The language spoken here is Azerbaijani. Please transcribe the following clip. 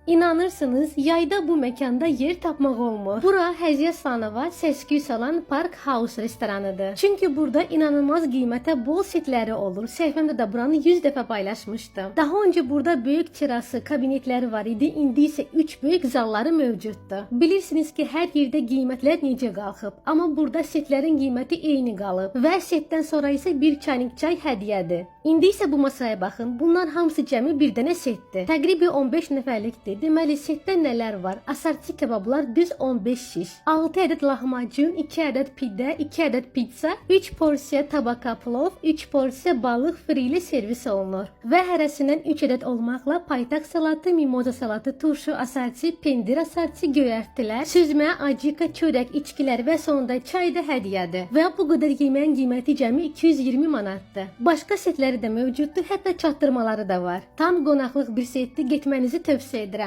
İnanırsınız, yayda bu məkanda yer tapmaq olmur. Bura Həziyə Aslanova səs-küy salan Park House restoranıdır. Çünki burada inanılmaz qiymətə bol setləri olur. Səhifəmdə də buranı 100 dəfə paylaşmışdım. Daha öncə burada böyük terası, kabinetləri var idi. İndi isə 3 böyük zalları mövcuddur. Bilirsiniz ki, hər yerdə qiymətlər necə qalxıb, amma burada setlərin qiyməti eyni qalıb və setdən sonra isə bir çaynik çay hədiyyədir. İndi isə bu masaya baxın. Bunlar hamısı cəmi bir dənə setdir. Təqribi 15 nəfərlikdir. Deməli setdə nələr var? Assorti kebablar düz 15 şiş, 6 ədəd lahmacun, 2 ədəd pidə, 2 ədəd pitsa, 3 porsiya tabaka plov, 3 porsiya balıq fri ilə servis olunur. Və hərəsindən 3 ədəd olmaqla paytaxt salatı, mimoza salatı, turşu assorti, pendir assorti, göyərtilər, süzmə, acika, çörək, içkilər və sonunda çay da hədiyyədir. Və bu qədər yeməyin qiyməti cəmi 220 manatdır. Başqa setləri də mövcuddur, hətta çatdırmaları da var. Tam qonaqlıq bir setdir, getmənizi tövsiyə edirəm.